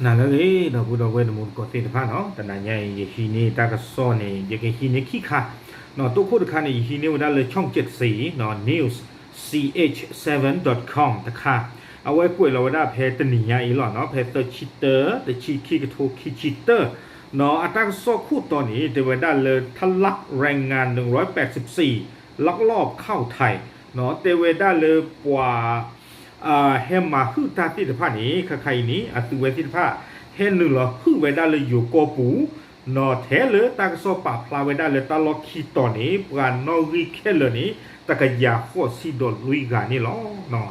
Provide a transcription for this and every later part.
နၤလၢအဂ့ၤ ဒီပုၢ်ဒီဝဲၢ်တံၤသကိးသ့ၣ်တဖၣ်နီၤ, တနၤညါအံၤ ယဟံးန့ၢ်တၢ်ကစီၣ်န့ၣ် ယကဟံးန့ၢ်ခံခါ, နီၤ တိခိၣ်တခါန့ၣ် ယဟံးန့ၢ်ဝဲဒၣ်လၢ ช่องเจ็ดสี နီၤ news ch seven dot com တခါ, အဝဲကွဲးလီၤဝဲဒၣ်ဖဲတနံၤညါအံၤလီၤနီၤ, ဖဲသၢဆံတၢ တဆံခံ ကထိခံဆံတၢ နီၤ အတၢ်ကစီၣ်ခိၣ်တီန့ၣ် တဲဝဲဒၣ်လၢ ทะลักแรงงานหนึ่งร้อยแปดสิบสี่ ลักลอบเข้าไทย နီၤ တဲဝဲဒၣ်လၢပှၤ ဟဲမၤဟုၣ်တၢ်သ့ၣ်တဖၣ်န့ၣ် ခါခါအံၤန့ၣ် အသုဝဲသ့ၣ်တဖၣ် ဟဲနုာ်လီၤဟုၣ်ဝဲဒၣ်လၢယိၤကီၢ်ပူၤ, နီၤ ထဲလၢတၢ်ကစီၣ်ပာ်ဖျါဝဲဒၣ်လၢတၢ်လီၢ်ခံတီၤန့ၣ် ပှၤနီၣ်ဂံၢ်ခဲလၢာ်န့ၣ် တကယၤဃိးဆံဒီးလွံၢ်ဂၤန့ၣ်လီၤ.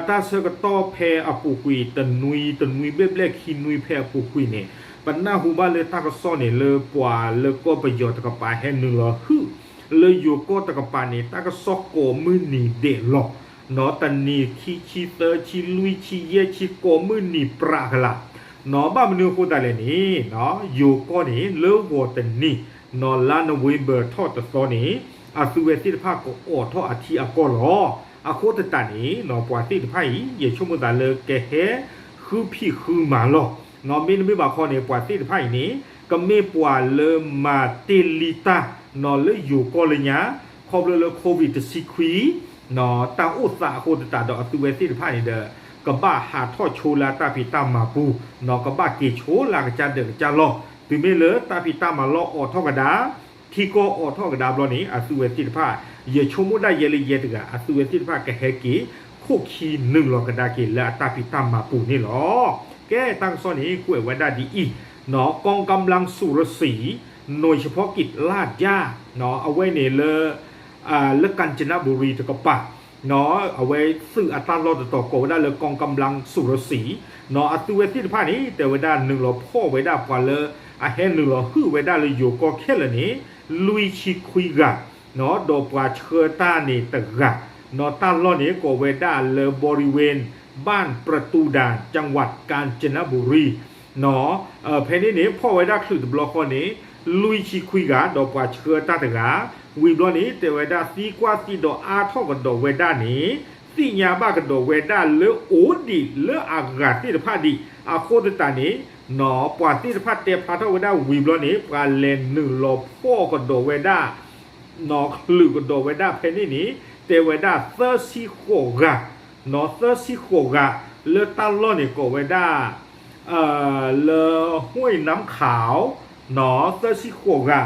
တၢ်ဆၢကတီၢ်ဖဲအပူၤကွံာ် တနွံ တနွံဘျဲၣ်ဘျဲၣ်ခံနွံဖဲအပူၤကွံာ်န့ၣ် ပနၢ်ဟူဘၣ်လၢတၢ်ကစီၣ်န့ၣ် လၢပှၤလၢကီၢ်ပယီၤတကပၤဟဲနုာ်လီၤဟုၣ် လၢယိၤကီၢ်တကပၤန့ၣ် တၢ်ကစီၣ်ကိးမုၢ်နံၤဒဲးလီၤ. နီၤ တနံၤ ခံဆံ သၢဆံ လွံၢ်ဆံ ယဲၢ်ဆံ ကိးမုၢ်နံၤပြးကလာ်, နီၤ ဘၣ်မနုၤအဃိသတးလဲၣ်န့ၣ် ယိၤကီၢ်န့ၣ် လၢဂီၤတနံၤ နီၤ လါ November ထီၣ်တသီန့ၣ် အသုဝဲသ့ၣ်တဖၣ်ကအိးထီၣ်အထံအကီၢ်လီၤ. အဃိသတးန့ၣ် နီၤ ပှၤသ့ၣ်တဖၣ်အံၤ ယဆိကမိၣ်သးလၢကဟဲဃုဖံးဃုမၤလီၤ. နီၤ မ့တမ့ၢ်ဘၣ်ခီန့ၣ် ပှၤသ့ၣ်တဖၣ်အံၤန့ၣ် ကမ့ၢ်ပှၤလၢမၤတ့ၢ်လံတၢ် နီၤ လၢယိၤကီၢ်လၢညါ ခီဖျိလၢ COVID တဆံခွံ နီၤ တၢ်အိၣ်သးအဃိသတးဒီး အသုဝဲသ့ၣ်တဖၣ်န့ၣ်ဒီး ကဘၣ်ဟးထီၣ်ဆိလၢအတၢ်ဖံးတၢ်မၤပူၤ နီၤ ကဘၣ်က့ၤဆိလၢအကစၢ်ဒၢးကစၢ်လီၢ်, တုၤမ့ၢ်လၢတၢ်ဖံးတၢ်မၤလီၢ်အိးထီၣ်ကဒါ ထံကီၢ်အိးထီၣ်ကဒါဘျီန့ၣ် အသုဝဲသ့ၣ်တဖၣ် ယဆိကမိၣ်ဒၣ်ယဲလၢယဲတဂၤ အသုဝဲသ့ၣ်တဖၣ်ကဟဲက့ၤ ခိၣ်ခံနုာ်လီၤကဒါက့ၤလၢအတၢ်ဖံးတၢ်မၤပူၤန့ၣ်လီၤ. ကဲ တၢ်ကစီၣ်န့ၣ် ကွဲးဝဲဒၣ်ဒ်အံၤ, နီၤ กองกำลังสุรสี หน่วยเฉพาะกิจลาดย่า နီၤ အဝဲန့ၣ်လၢ လၢ กาญจนบุรี တကပၤ နီၤ အဝဲသုးအတၢ်လီၢ်တတီၤကိးဝဲဒၣ်လၢ กองกำลังสุรสี နီၤ အသုဝဲသ့ၣ်တဖၣ်န့ၣ် တဲဝဲဒၣ်နုာ်လီၤဖီၣ်ဝဲဒၣ်ပှၤလၢ အဟဲနုာ်လီၤဟုၣ်ဝဲဒၣ်လၢယိၤကီၢ်ခဲလၢာ်န့ၣ် လွံၢ်ဆံခွံဂၤ နီၤ ဒီးပှၤဆှၢတၢ်န့ၣ်တဂၤ, နီၤ တၢ်လီၢ်န့ၣ်ကိးဝဲဒၣ်လၢ บริเวณบ้านประตูด่าน จังหวัดกาญจนบุรี နီၤ ဖဲန့ၣ်န့ၣ် ဖီၣ်ဝဲဒၣ်ချုးတဘျီဃီန့ၣ် လွံၢ်ဆံခွံဂၤ ဒီးပှၤဆှၢတၢ်တဂၤ, ဝံၤဘျီန့ၣ် တဲဝဲဒၣ်သံကွၢ်သံဒီးအါထီၣ်ကဒီးဝဲဒၣ်န့ၣ် သ့ၣ်ညါဘၣ်ကဒီးဝဲဒၣ်လၢအိၣ်ဒံးလၢအဂၤသ့ၣ်တဖၣ်ဒံး, အဃိသတးန့ၣ် နီၤ ပှၤသ့ၣ်တဖၣ်တဲဖျါထီၣ်ဝဲဒၣ်ဝံၤဘျီန့ၣ် ပှၤလဲၤနုာ်လီၤဖီၣ်ကဒီးဝဲဒၣ် နီၤ ချုးကဒီးဝဲဒၣ်ဖဲန့ၣ်န့ၣ် တဲဝဲဒၣ်သၢဆံဃိးဂၤ, နီၤ သၢဆံဃိးဂၤ လၢတၢ်လီၢ်န့ၣ်ကိးဝဲဒၣ် လၢ ห้วยน้ำขาว နီၤ သၢဆံဃိးဂၤ,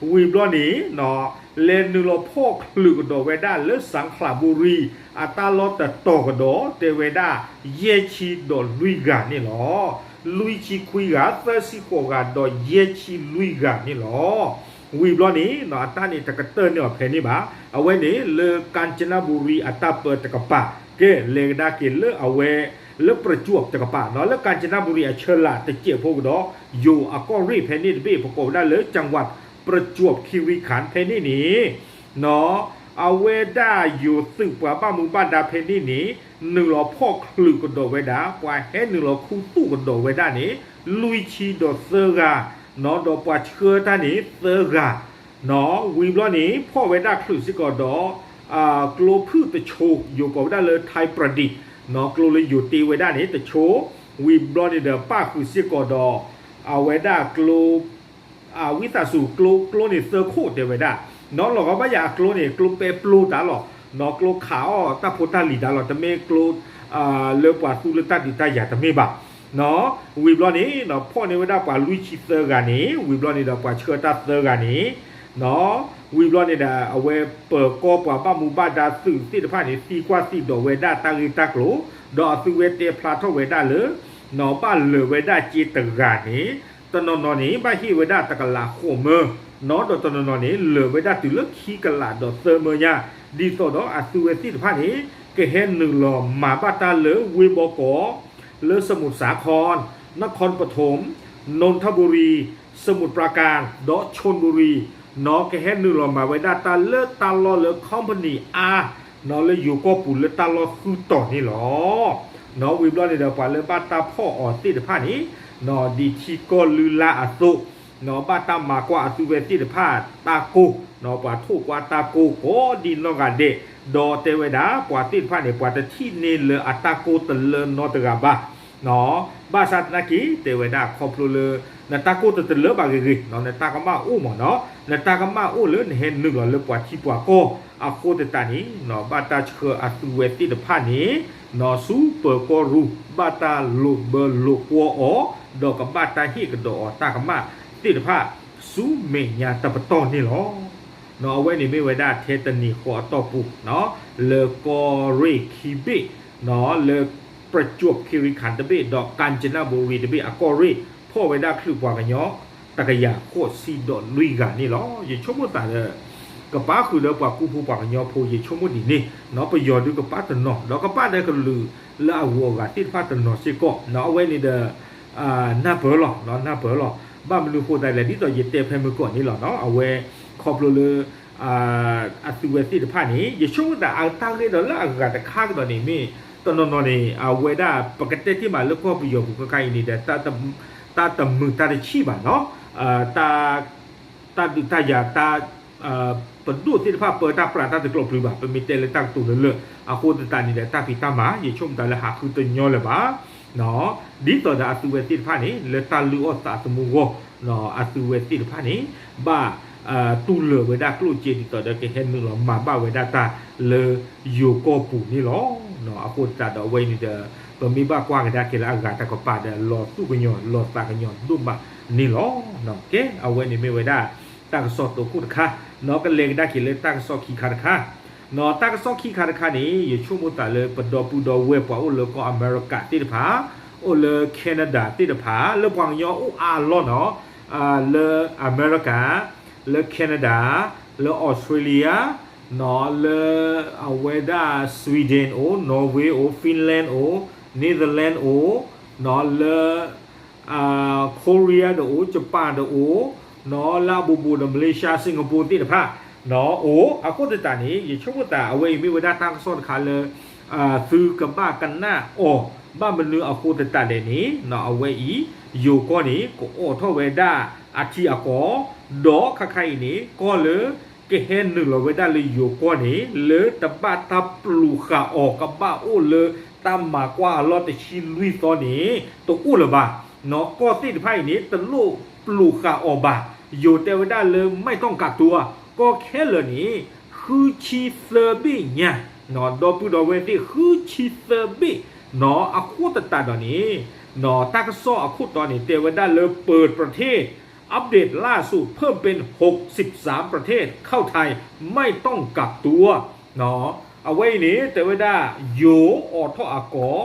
ဝံၤဘျီန့ၣ် နီၤ လဲၤနုာ်လီၤဖီၣ်ချုးကဒီးဝဲဒၣ်လၢ สังขละบุรี အတၢ်လီၢ်တတီၤကဒီး တဲဝဲဒၣ် ယဲၢ်ဆံဒီးလွံၢ်ဂၤန့ၣ်လီၤ. လွံၢ်ဆံခွံဂၤ, သၢဆံဃိးဂၤ ဒီးယဲၢ်ဆံလွံၢ်ဂၤန့ၣ်လီၤ. ဝံၤဘျီန့ၣ် နီၤ အတၢ်န့ၣ်တကတၢၢ်န့ၢ်အီၤဖဲန့ၣ်ဘၣ်. အဝဲန့ၣ်လၢ ကၣ်စနဘူရံ အတၢ်ပၢတကပၤ, ကဲ လဲၤကဒါက့ၤလၢအဝဲ လၢ ประจวบ တကပၤ နီၤ လၢ กาญจนบุรี အဆၢလၢ်တစဲးဖိကဒီး ယိၤအကီၢ်ရ့ၣ်ဖဲန့ၣ်တဘ့ၣ် ပကိးဝဲဒၣ်လၢ จังหวัดประจวบคีรีขันธ์ ဖဲန့ၣ်န့ၣ် နီၤ အဝဲဒၣ်ယိၤသုးပှၤဘၣ်မူဘၣ်ဒါဖဲန့ၣ်န့ၣ် နုာ်လီၤဖီၣ်ချုးကဒီးဝဲဒၣ် ပှၤဟဲနုာ်လီၤခူသူၣ်ကဒီးဝဲဒၣ်န့ၣ် လွံၢ်ဆံဒီးသၢဂၤ, နီၤ ဒီးပှၤဆှၢတၢ်န့ၣ်သၢဂၤ, နီၤ ဝံၤဘျီန့ၣ် ဖီၣ်ဝဲဒၣ်ချုးစ့ၢ်ကီးဒီး ကျိဖုၣ်တဆိ, ယိၤကိးဝဲဒၣ်လၢ ไทยประดิษฐ์ နီၤ ကျိလၢယိၤတ့ဝဲဒၣ်န့ၣ်တဆိ, ဝံၤဘျီန့ၣ်ဒီးပၣ်ဃုာ်စ့ၢ်ကီးဒီး အဝဲဒၣ်ကျိ ဝံသးစူၤ ကျိ ကျိန့ၣ်သၢခိၣ်တဲဝဲဒၣ်, နီၤ လီၤဂီၤဘၣ်ယၤအကျိန့ၣ် ကျိပဲပျိတၢ်လီၤ, နီၤ ကျိခးအီၣ်တၢ်ဖိတၢ်လံၤတၢ်လီၤ, တမ့ၢ်ကျိ လၢပှၤသူလၢတၢ်ဒုးတၢ်ယၤတမ့ၢ်ဘၣ်, နီၤ ဝံၤဘျီန့ၣ် နီၤ ဖီၣ်န့ၢ်ဝဲဒၣ်ပှၤလွံၢ်ဆံသၢဂၤန့ၣ် ဝံၤဘျီန့ၣ်ဒီးပှၤဆှၢတၢ်သၢဂၤန့ၣ်, နီၤ ဝံၤဘျီန့ၣ်ဒီး အဝဲပၢၤကီၢ်ပှၤဘၣ်မူဘၣ်ဒါသုးသ့ၣ်တဖၣ်န့ၣ် သံကွၢ်သံဒိးဝဲဒၣ်တၢ်ဂ့ၢ်တၢ်ကျိၤ, ဒီးအသုဝဲတဲဖျါထီၣ်ဝဲဒၣ်လၢ နီၤ ဘၣ်လၢာ်ဝဲဒၣ်စ့တဂၤန့ၣ် တနီၤနီၤန့ၣ် ဘၣ်ဟ့ၣ်ဝဲဒၣ်တကလးဃိးမၢ, နီၤ ဒီးတနီၤနီၤန့ၣ် လၢာ်ဝဲဒၣ်တုၤလၢခံကလးဒီးသၢမၢညါ, ဒ်သိးဒီးအသုဝဲသ့ၣ်တဖၣ်န့ၣ် ကဟဲနုာ်လီၤမၤဘၣ်တၢ်လၢဝ့ၢ်ဘီကီး, လၢ สมุทรสาคร, นครปฐม, นนทบุรี, สมุทรปราการ ဒီး ชลบุรี, နီၤ ကဟဲနုာ်လီၤမၤဝဲဒၣ်တၢ်လၢတၢ်လီၢ်လၢ company အါ နီၤလၢယိၤကီၢ်ပူၤလၢတၢ်လီၢ်ဃုတီၤန့ၣ်လီၤ. နီၤ ဝံၤဘျီန့ၣ်ဒီးပှၤလၢဘၣ်တၢ်ဖီၣ်အီၤသ့ၣ်တဖၣ်န့ၣ် နီၤ ဒ်ထံကီၢ်လုၢ်လၢ်အသိး, နီၤ ဘၣ်တၢ်မၤကွၢ်အသုဝဲသ့ၣ်တဖၣ်တၢ်ကိၢ်, နီၤ ပှၤထိၣ်ကွၢ်တၢ်ကိၢ်ကိးဒ်နီၢ်ဂၤဒဲး, ဒီးတဲဝဲဒၣ်ပှၤသ့ၣ်တဖၣ်န့ၣ် ပှၤတထံၣ်န့ၢ်လၢအတၢ်ကိၢ်တလၢနီတဂၤဘၣ်, နီၤ ဘၣ်ဆၣ်သနာ်က့ တဲဝဲဒၣ်ခီဖျိလၢ နတၢ်ကိၢ်တတလၢဘၣ်ဂ့ၤဂ့ၤ နတၢ်ကမၣ်အိၣ်မးနီၤ, နတၢ်ကမၣ်အိၣ်လၢနဟဲနုာ်လီၤလၢပှၤထံပှၤကီၢ်အဃိသတးန့ၣ် ဘၣ်တၢ်ဆှၢအသုဝဲသ့ၣ်တဖၣ်န့ၣ် ဆူပၢၤကီၢ်ရူၢ် ဘၣ်တၢ်လိာ်ဘၢလိာ်ကွီၢ်အီၤ ဒီးကဘၣ်တၢ်ဟ့ၣ်ကဒီးအီၤတၢ်ကမၣ်သ့ၣ်တဖၣ် ဆူမဲာ်ညါတပတီၢ်န့ၣ်လီၤ. အဝဲန့ၣ်မ့ၢ်ဝဲဒၣ်ထဲတနံၤဃီအတီၢ်ပူၤ လၢကီၢ်ရ့ၣ်ခံဘ့ၣ် လၢ ပရကၠိၣ်ခ့ရံခၣ်တဘ့ၣ် ဒီးကၣ်စနဘူရံၤတဘ့ၣ် အကီၢ်ရ့ၣ် ဖီၣ်ဝဲဒၣ်ချုးပှၤကညီ တကယၤဃိးဆံဒီးလွံၢ်ဂၤန့ၣ်လီၤ. ယဆိကမိၣ်သးဒီး ကပၣ်ဃုာ်ဒီးပှၤကူဖိပှၤကညီဖိ ယဆိကမိၣ်ဒ်န့ၣ် ပယီၤဒုးကပၣ်တနီၤ ဒီးကပၣ်ဒီးကလုာ်လၢအဂုၤအဂၤသ့ၣ်တဖၣ်တနီၤစ့ၢ်ကီး အဝဲန့ၣ်ဒီး နၢ်ပၢၢ်လီၤ နၢ်ပၢၢ်လီၤ. ဘၣ်မနုၤဃိသတးလဲၣ် ဒ်သိးယတဲဖဲမုၢ်ကီၢ်န့ၣ်လီၤ အဝဲခီဖျိလၢ အသုဝဲသ့ၣ်တဖၣ်န့ၣ် ယဆိကမိၣ်သးအတၢ်ဂ့ၢ်ဒီးလၢအဂၤတခါကဒီးန့ၣ်မ့ၢ် တနီၤနီၤန့ၣ် အဝဲဒၣ် ပကတဲတ့ၢ်မးလၢကီၢ်ပယီၤပူၤခဲခါအံၤန့ၣ်ဒီး တၢ်တမုာ်တၢ်တဆံၣ်ဘၣ်နီၤ တၢ်ဒုးတၢ်ယၤ တၢ် ပဒိၣ်သ့ၣ်တဖၣ်ပၢတၢ်ပြးတၢ်တကျိးပျုၤဘၣ် ပမ့ၢ်တဲလၢတၢ်ကတိၤလၢလၢ အဃိသတးန့ၣ်ဒီး တၢ်ဖံးတၢ်မၤ ယဆိကမိၣ်သးလၢဟးဃုတညီလၢၤဘၣ် ဒ်သိးဒီးအသုဝဲသ့ၣ်တဖၣ်န့ၣ် လၢတၢ်လုၢ်အီၣ်သးသမူအဂီၢ် အသုဝဲသ့ၣ်တဖၣ်န့ၣ် ဘၣ်တူၢ်လိာ်ဝဲဒၣ်ကျိၣ်စ့ဒ်သိးဒီးကဟဲနုာ်လီၤမၤဘၣ်ဝဲဒၣ်တၢ်လၢယိၤကီၢ်ပူၤန့ၣ်လီၤ. အဃိသတးဒီးအဝဲအံၤန့ၣ်ဒီး ပမ့ၢ်ဘၣ်ကွၢ်ကဒါက့ၤလၢအဂၤတကပၤဒီး လီၤသူၣ်ကညီၤလီၤသးကညီၤဒိၣ်မးန့ၣ်လီၤ. ကဲ အဝဲန့ၣ်မ့ၢ်ဝဲဒၣ် တၢ်ကစီၣ်တိခိၣ်တခါ နီၢ်ကလဲၤကဒါက့ၤလၢတၢ်ကစီၣ်ခံခါတခါ နီၢ်တၢ်ကစီၣ်ခံခါတခါန့ၣ် ယဆိကမိၣ်သးလၢပဒီပုၢ်ဒီဝဲၢ်ပှၤအိၣ်လၢကီၢ်အမဲရကၤသ့ၣ်တဖၣ် အိၣ်လၢ Canada သ့ၣ်တဖၣ် လၢပှၤကညီအိၣ်အါအလီၢ်နီၤ လၢအမဲရကၤ လၢ Canada လၢ Australia နီၤ လၢအဝဲဒၣ် Sweden အိၣ် Norway အိၣ် Finland အိၣ် Netherlands အိၣ် နီၤ လၢ Korea တအိၣ် Japan တအိၣ် နီၤ လၢအဘူးဘူးဒီး Malaysia Singapore သ့ၣ်တဖၣ် နီၤ အိၣ် အဃိသတးန့ၣ် ယဆိကမိၣ်သး အဝဲအံၤမ့ၢ်ဝဲဒၣ်တၢ်ကစီၣ်တခါလၢ သုကဘၣ်ကနၣ်အီၤ ဘၣ်မနုၤအဃိသတးလဲၣ်န့ၣ် နီၤ အဝဲအံၤ ယိၤကီၢ်န့ၣ် ကအိးထီၣ်ဝဲဒၣ်အထံအကီၢ် ဒီးခါခါအံၤန့ၣ် ကီၢ်လၢ ကဟဲနုာ်လီၤဝဲဒၣ်လၢယိၤကီၢ်န့ၣ် လၢတဘၣ်တၢ်ပျူၤဃာ်အီၤ ကဘၣ်အိၣ်လၢတၢ်မၤကွၢ်အလီၢ်တဆံလွံၢ်သီန့ၣ် တအိၣ်လၢၤဘၣ်. နီၤ ကီၢ်သ့ၣ်တဖၣ်အံၤန့ၣ် တလိၣ်ပျူၤဃာ်အီၤဘၣ်. ယိၤတဲဝဲဒၣ်လၢ ไม่ต้องกักตัว ကီၢ်ခဲလၢာ်န့ၣ် ဃုဆံသၢဘ့ၣ်ညါ နီၤ ဒီပုၢ်ဒီဝဲၢ်သ့ၣ် ဃုဆံသၢဘ့ၣ် နီၤ အဃိသတးဒီးန့ၣ် နီၤ တၢ်ကစီၣ်အခိၣ်တီန့ၣ် တဲဝဲဒၣ်လၢ เปิดประเทศ อัปเดตล่าสุด เพิ่มเป็น หกสิบสามประเทศ เข้าไทย ไม่ต้องกักตัว နီၤ အဝဲအံၤန့ၣ် တဲဝဲဒၣ် ယိၤအိးထီၣ်အကီၢ်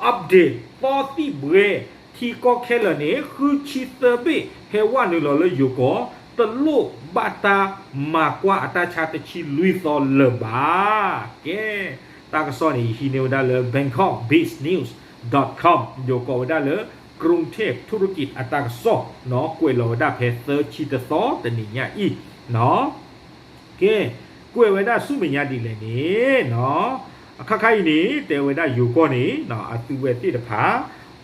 update သီသံၣ်ဘှဲ ထံကီၢ်ခဲလၢာ်န့ၣ် ဃုဆံသၢဘ့ၣ် ဟဲဝဲနုာ်လီၤလၢယိၤကီၢ် တလိၣ်ဘၣ်တၢ်မၤကွၢ်အတၢ်ဆါတဆံလွံၢ်သီလၢၤဘၣ်. ကဲ တၢ်ကစီၣ်န့ၣ် ယဟံးန့ၢ်ဝဲဒၣ်လၢ bangkokbusiness.com ယိၤကိးဝဲဒၣ်လၢ กรุงเทพธุรกิจ အတၢ်ကစီၣ် နီၤ ကွဲးလီၤဝဲဒၣ်ဖဲသၢဆံတသီတနံၤညါအံၤ နီၤ ကဲ ကွဲးဝဲဒၣ်ဆူမဲာ်ညါဒ်လဲၣ်န့ၣ် နီၤ အခါခါအံၤန့ၣ် တဲဝဲဒၣ်ယိၤကီၢ်န့ၣ် နီၤ အသုဝဲသ့ၣ်တဖၣ်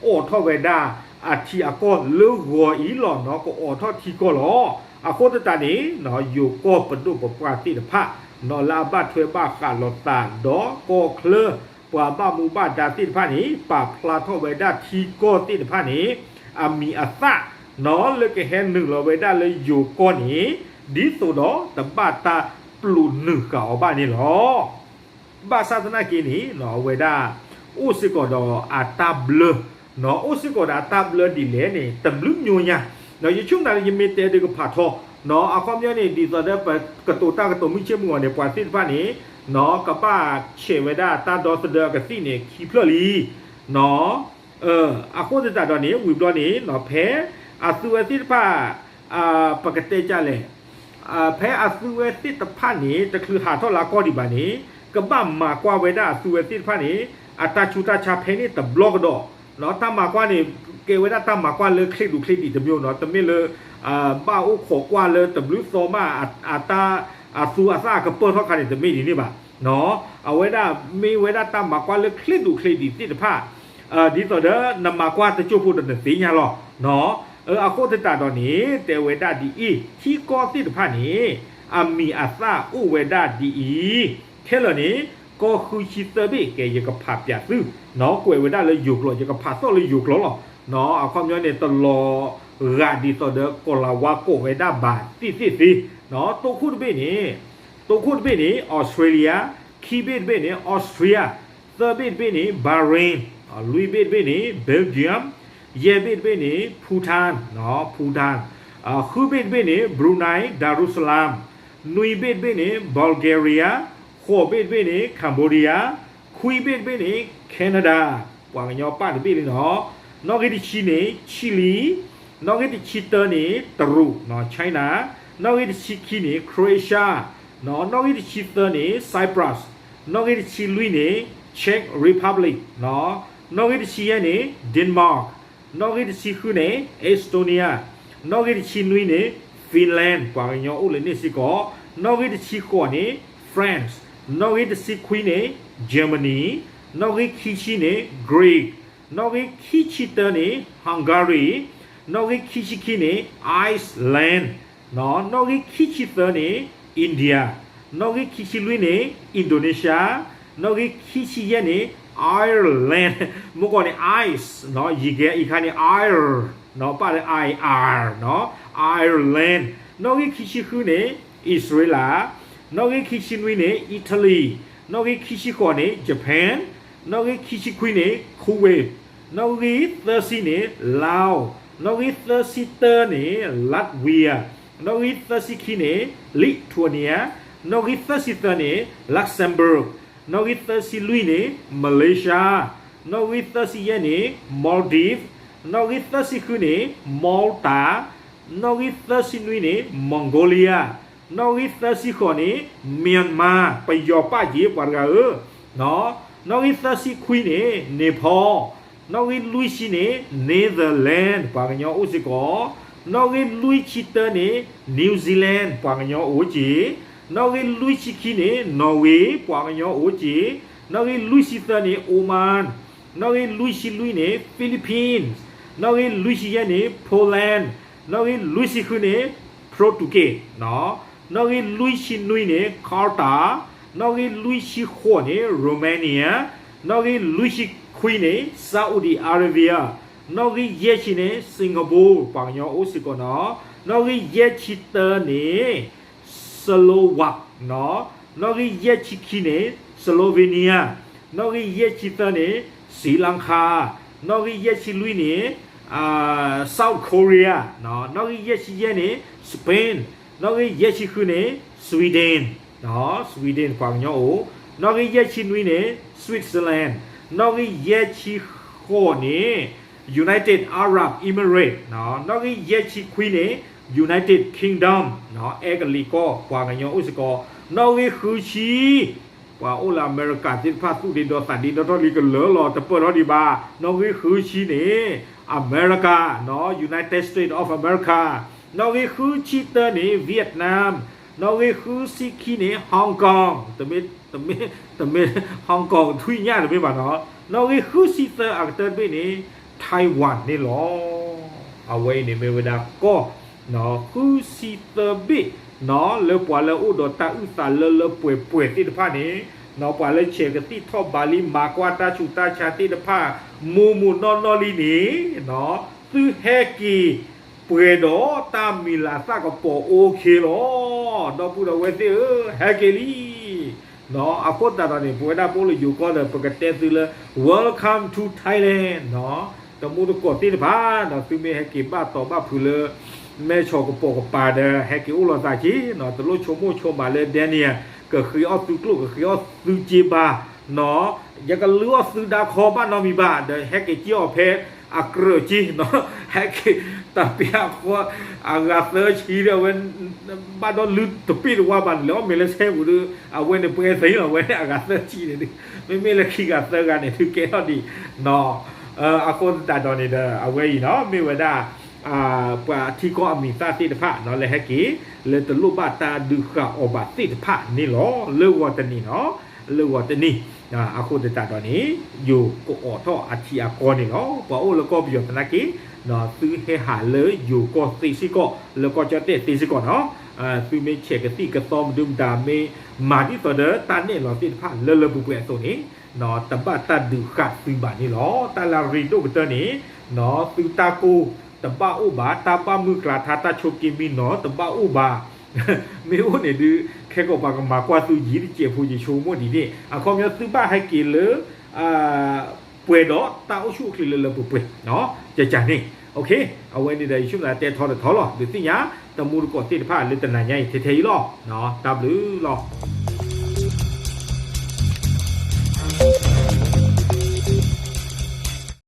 အိးထီၣ်ဝဲဒၣ်အထံအကီၢ်လၢဂီၤအံၤလီၤ နီၤ ကအိးထီၣ်ထံကီၢ်လီၤ. အဃိသတးန့ၣ် နီၤ ယိၤကီၢ်ပဒိၣ်ပပှၢ်သ့ၣ်တဖၣ် နီၤ လၢအဘၣ်ထွဲဘၣ်ဃးလိာ်သးဒီးကီၢ်ချၢ ပှၤဘၣ်မူဘၣ်ဒါသ့ၣ်တဖၣ်န့ၣ် ပာ်ဖျါထီၣ်ဝဲဒၣ်ထံကီၢ်သ့ၣ်တဖၣ်န့ၣ် အမံၤအသၣ် နီၤ လၢကဟဲနုာ်လီၤဝဲဒၣ်လၢယိၤကီၢ်န့ၣ် ဒ်သိးဒီးတဘၣ်တၢ်ပျူၤနုာ်ဃာ်အီၤဘၣ်န့ၣ်လီၤ. ဘၣ်ဆၣ်သနာ်က့န့ၣ် နီၤ အဝဲဒၣ် အိၣ်စ့ၢ်ကီးဒီးအတၢ်ဘျၢ နီၤ အိၣ်စ့ၢ်ကီးဒီးအတၢ်ဘျၢဒ်လဲၣ်န့ၣ် တဘျုးမျိုးညါ နီၤ ယဆိကမိၣ်သးလၢယမ့ၢ်တဲဒုးကဖးထီ နီၤ အခီပညီန့ၣ် ဒ်သိးဒီးပကတိၤတၢ်ကတိၤမုၢ်ဆ့ၣ်မုၢ်ဂီၤန့ၣ် ပှၤသ့ၣ်တဖၣ်န့ၣ် နီၤ ကဘၣ်ဆဲးဝဲဒၣ်တၢ်ဒီသဒၢအကသံၣ်န့ၣ် ခံဖျၢၣ်လံ နီၤ အဃိသတးဒီးန့ၣ် ဝံၤဘျီန့ၣ် နီၤ ဖဲအသုဝဲသ့ၣ်တဖၣ် ပကတဲဒ်လဲၣ် ဖဲအသုဝဲသ့ၣ်တဖၣ်န့ၣ် တချုးဟးထီၣ်လၢကီၢ်ဒံးဘၣ်န့ၣ် ကဘၣ်မၤကွၢ်ဝဲဒၣ်အသုဝဲသ့ၣ်တဖၣ်န့ၣ် အတၢ်ဆူးတၢ်ဆါဖဲန့ၣ်တဘျီကဒီး နီၤ တၢ်မၤကွၢ်န့ၣ် ကဲဝဲဒၣ်တၢ်မၤကွၢ်လၢချ့ဒူးချ့ဒံးတမျိုး နီၤ တမ့ၢ်လၢ ဘၣ်အိၣ်ခိးကွၢ်လၢတဘျုးသီမး အတၢ် အသူအသၣ်အကပၢၢ်ထီၣ်ခါန့ၣ် တမ့ၢ်ဒ်န့ၣ်ဘၣ် နီၤ အဝဲဒၣ်မ့ၢ်ဝဲဒၣ်တၢ်မၤကွၢ်လၢချ့ဒူးချ့ဒံးသ့ၣ်တဖၣ် ဒ်သိးဒီးနမၤကွၢ်တစိၢ်ဖိဒီးနသ့ၣ်ညါလီၤ နီၤ အဃိသတးဒီးန့ၣ် တဲဝဲဒၣ်ဒ်အံၤ ထံကီၢ်သ့ၣ်တဖၣ်န့ၣ် အမံၤအသၣ်အိၣ်ဝဲဒၣ်ဒ်အံၤ ခဲလၢာ်န့ၣ် ကီၢ်ဃုဆံသၢဘ့ၣ် ကဲ ယကဖးပၠးသု နီၤ ကွဲးဝဲဒၣ်လၢယိၤကျိာ် ယကဖးသီၣ်လၢယိၤကျိာ်လီၤ အခီပညီန့ၣ် တလီၤဂာ်ဒ်သိးဒီးကီၢ်လၤဝါကိးဝဲဒၣ်ဘၣ်သ့ၣ်သ့ၣ်သ့. တိခိၣ်တဘ့ၣ်န့ၣ်, တိခိၣ်တဘ့ၣ်န့ၣ် Australia, ခံဘ့ၣ်တဘ့ၣ်န့ၣ် Austria, သၢဘ့ၣ်တဘ့ၣ်န့ၣ် Bahrain, လွံၢ်ဘ့ၣ်တဘ့ၣ်န့ၣ် Belgium, ယဲၢ်ဘ့ၣ်တဘ့ၣ်န့ၣ် Bhutan, Bhutan, ဃုဘ့ၣ်တဘ့ၣ်န့ၣ် Brunei Darussalam, နွံဘ့ၣ်တဘ့ၣ်န့ၣ် Bulgaria, ဃိးဘ့ၣ်တဘ့ၣ်န့ၣ် Cambodia, ခွံဘ့ၣ်တဘ့ၣ်န့ၣ် Canada, ပှၤကညီပၣ်တဘ့ၣ်လံနီၤ. နီၣ်ဂံၢ်တဆံန့ၣ် Chile, နီၣ်ဂံၢ်တဆံတၢန့ၣ် တရူး, China, နီၣ်ဂံၢ်တဆံခံန့ၣ် Croatia, နီၣ်ဂံၢ်တဆံသၢန့ၣ် Cyprus, နီၣ်ဂံၢ်တဆံလွံၢ်န့ၣ် Czech Republic, နီၣ်ဂံၢ်တဆံယဲၢ်န့ၣ် Denmark, နီၣ်ဂံၢ်တဆံဃုန့ၣ် Estonia, နီၣ်ဂံၢ်တဆံနွံန့ၣ် Finland, ပှၤကညီအိၣ်လၢန့ၣ်စ့ၢ်ကီး, နီၣ်ဂံၢ်တဆံဃိးန့ၣ် France, နီၣ်ဂံၢ်တဆံခွံန့ၣ် Germany, နီၣ်ဂံၢ်ခံဆံန့ၣ် Greek, နီၣ်ဂံၢ်ခံဆံတၢန့ၣ် Hungary, နီၣ်ဂံၢ်ခံဆံခံန့ၣ် Iceland, နီၣ်ဂံၢ်ခံဆံသၢန့ၣ် India, နီၣ်ဂံၢ်ခံဆံလွံၢ်န့ၣ် Indonesia, နီၣ်ဂံၢ်ခံဆံယဲၢ်န့ၣ် Ireland, မုၢ်ကီၢ်န့ၣ် ice, ယံၤကဲအံၤခါန့ၣ် ir, ပၣ်လၢ ir, Ireland, နီၣ်ဂံၢ်ခံဆံဃုန့ၣ် အံၣ်စရ့လး, နီၣ်ဂံၢ်ခံဆံနွံန့ၣ် Italy, နီၣ်ဂံၢ်ခံဆံဃိးန့ၣ် Japan, နီၣ်ဂံၢ်ခံဆံခွံန့ၣ် Kuwait, နီၣ်ဂံၢ်သၢဆံန့ၣ် Laos, နီၣ်ဂံၢ်သၢဆံတၢန့ၣ် Latvia, နီၣ်ဂံၢ်သၢဆံခံန့ၣ် Lithuania, နီၣ်ဂံၢ်သၢဆံသၢန့ၣ် Luxembourg, နီၣ်ဂံၢ်သၢဆံလွံၢ်န့ၣ် Malaysia, နီၣ်ဂံၢ်သၢဆံယဲၢ်န့ၣ် Maldives, နီၣ်ဂံၢ်သၢဆံဃုန့ၣ် Malta, နီၣ်ဂံၢ်သၢဆံနွံန့ၣ် Mongolia, နီၣ်ဂံၢ်သၢဆံဃိးန့ၣ် Myanmar, ပယီၤပၣ်က့ၤပှၤတဂၤဧၢ, နီၣ်ဂံၢ်သၢဆံခွံန့ၣ် Nepal, နီၣ်ဂံၢ်လွံၢ်ဆံန့ၣ် Netherlands, ပှၤကညီအိၣ်စ့ၢ်ကီး, နီၣ်ဂံၢ်လွံၢ်ဆံတၢန့ၣ် New Zealand, ပှၤကညီအိၣ်က့ၤ, နီၣ်ဂံၢ်လွံၢ်ဆံခံန့ၣ် Norway, ပှၤကညီအိၣ်က့ၤ, နီၣ်ဂံၢ်လွံၢ်ဆံသၢန့ၣ် Oman, နီၣ်ဂံၢ်လွံၢ်ဆံလွံၢ်န့ၣ် Philippines, နီၣ်ဂံၢ်လွံၢ်ဆံယဲၢ်န့ၣ် Poland, နီၣ်ဂံၢ်လွံၢ်ဆံဃုန့ၣ် Portugal, နီၣ်ဂံၢ်လွံၢ်ဆံနွံန့ၣ် Qatar, နီၣ်ဂံၢ်လွံၢ်ဆံဃိးန့ၣ် Romania, နီၣ်ဂံၢ်လွံၢ်ဆံခွံန့ၣ် Saudi Arabia, နီၣ်ဂံၢ်ယဲၢ်ဆံန့ၣ် Singapore, ပှၤကညီအိၣ်စ့ၢ်ကီးနီၤ, နီၣ်ဂံၢ်ယဲၢ်ဆံတၢန့ၣ် Slovak, နီၣ်ဂံၢ်ယဲၢ်ဆံခံန့ၣ် Slovenia, နီၣ်ဂံၢ်ယဲၢ်ဆံသၢန့ၣ် Sri Lanka, နီၣ်ဂံၢ်ယဲၢ်ဆံလွံၢ်န့ၣ် South Korea, နီၣ်ဂံၢ်ယဲၢ်ဆံယဲၢ်န့ၣ် Spain, နီၣ်ဂံၢ်ယဲၢ်ဆံဃုန့ၣ် Sweden, Sweden ပှၤကညီအိၣ်, နီၣ်ဂံၢ်ယဲၢ်ဆံနွံန့ၣ် Switzerland, နီၣ်ဂံၢ်ယဲၢ်ဆံဃိးန့ၣ် United Arab Emirates, နီၣ်ဂံၢ်ယဲၢ်ဆံခွံန့ၣ် United Kingdom, အဲကလံးကီၢ် ပှၤကညီအိၣ်စ့ၢ်ကီး, နီၣ်ဂံၢ်ဃုဆံ ပှၤအိၣ်လၢအမဲရကၤသ့ၣ်တဖၣ် သူၣ်ဒ့ဒီသးဒ့ဒီထီၣ်လံကလၢာ်လီၤ တပၢၢ်ထီၣ်ဒံးဘၣ်, နီၣ်ဂံၢ်ဃုဆံန့ၣ် အမဲရကၤ, United States of America, နီၣ်ဂံၢ်ဃုဆံတၢန့ၣ် Vietnam, နီၣ်ဂံၢ်ဃုဆံခံန့ၣ် Hong Kong, တမ့ၢ် Hong Kong ထွံၣ်ညၣ်တမ့ၢ်ဘၣ်နီၤ, နီၣ်ဂံၢ်ဃုဆံသၢအကတၢၢ်တဘ့ၣ်န့ၣ် Taiwan န့ၣ်လီၤ. အဝဲအံၤန့ၣ်မ့ၢ်ဝဲဒၣ်ကီၢ် ဃုဆံသၢဘ့ၣ် လၢပှၤလၢအအိၣ်ဒီးတၢ်အုၣ်သးလၢလၢပှဲၤပှဲၤသ့ၣ်တဖၣ်န့ၣ် ပှၤလၢဆဲးကသံၣ်ထီၣ်ဘးလံ မၤကွၢ်တၢ်ဆူးတၢ်ဆါသ့ၣ်တဖၣ် မိၢ်မိၢ်နီၢ်နီၢ်လံန့ၣ် သုဟဲက့ၤပှဲၤဒီးတၢ်မံၤလၤသၣ်ကပီၤ OK လီၤ. ဒီပုၢ်ဒီဝဲၢ်သ့ၣ်ဧၢ, ဟဲက့ၤလံ. အဃိသတးဒီးန့ၣ် ပဝဲဒၣ်ပအိၣ်လၢယိၤကီၢ်ဒီး ပကတဲသုလၢ Welcome to Thailand တမူတကိးသ့ၣ်တဖၣ်ဒီး သုမ့ၢ်ဟဲက့ၤဘၣ်တီဘၣ်ဖုးလၢ မဲၢ်ဆီးကပိာ်ကပၤဒီး ဟဲက့ၤအိၣ်လိာ်သးက့ၤနီၤ, တလိၣ်ဆိကမိၣ်ဆိမးလၢ Daniel ကဃ့အီၣ်သုကျိၣ် ကဃ့အီၣ်သုစ့ဘၣ်နီၤ, ယကလုၢ်အီၣ်သုဒါခီဘၣ်နီတမံၤဘၣ်ဒီး ဟဲက့ၤက့ၤအီၤဖဲအကြၢးက့ၤနီၤ, ဟဲက့ၤတၢ်ပ့ၤအဃီ အဂၤသၢဆံဒီး အဝဲ ဘၣ်ဒီးလုၢ်တပ့ၢ်တဝါဘၣ်န့ၣ် လဲၤအီၣ်မ့ၤလၢဆဲပူၤဒီး အဝဲန့ၣ်ပှဲၤသ့လီၤ, အဝဲန့ၣ်အဂၤသၢဆံန့ၣ်ဒုး, မ့မ့ၢ်လၢခံဂၤသၢဂၤန့ၣ် ဒုးကဲထီၣ်ဒံးနီၤ. အဃိသတးဒီးန့ၣ်ဒီး အဝဲအံၤနီၤ မ့ၢ်ဝဲဒၣ် ပှၤထံကီၢ်အမံၤသၣ်သ့ၣ်တဖၣ်နီၤ လၢဟဲက့ၤ လၢတလိၣ်ဘၣ်တၢ်ဒုးဃာ်အီၤဘၣ်သ့ၣ်တဖၣ်န့ၣ်လီၤ. လၢဂီၤတနံၤနီၤ, လၢဂီၤတနံၤ အဃိသတးဒီးန့ၣ် ယိၤကအိးထီၣ်အထံအကီၢ်န့ၣ်လီၤ. ပှၤအိၣ်လၢကီၢ်ပယီၤသနာ်က့ သုဟဲဟးလၢယိၤကီၢ်သ့စ့ၢ်ကီး လၢကီၢ်ကၠီၣ်တဲၣ်သ့စ့ၢ်ကီးနီၤ, သုမ့ၢ်ဆဲးကသံၣ်ကသီမဒုမတၤ မ့ၢ်မၤဒ်သိးဒီးတၢ်နဲၣ်လီၤသ့ၣ်တဖၣ်လၢလၢပှဲၤပှဲၤအသိးန့ၣ် တဘၣ်တၢ်ဒုးဃာ်သုဘၣ်န့ၣ်လီၤ. တၢ်လၢအရ့ဒိၣ်ကတၢၢ်န့ၣ် သုတၢ်ကိၢ်တဘၣ်အိၣ်ဘၣ်, တၢ်ဘၣ်မုၢ်ကျါထါ တၢ်ဆိးက့မံနီၤတဘၣ်အိၣ်ဘၣ်. မ့ၢ်အိၣ်န့ၣ်ဒုး ခဲကီးပှၤကမၤကွၢ်သုယံာ်တစဲးဖိ ယဆိကမိၣ်ဒ်န့ၣ် အခီပညီသုဘၣ်ဟဲက့ၤလၢ ပှဲၤဒီးတၢ်အိၣ်ဆူၣ်အိၣ်ချ့လၢလၢပှဲၤပှဲၤ ကကန့ၣ်. အဝဲန့ၣ်ဒီးယဆိကမိၣ်တဲထီတထီလီၤ. ဒုးသ့ၣ်ညါ တမူတကိးသ့ၣ်တဖၣ်လၢတနၤညါအံၤထဲထဲအံၤလီၤ. တၢ်ဘျုးလီၤ.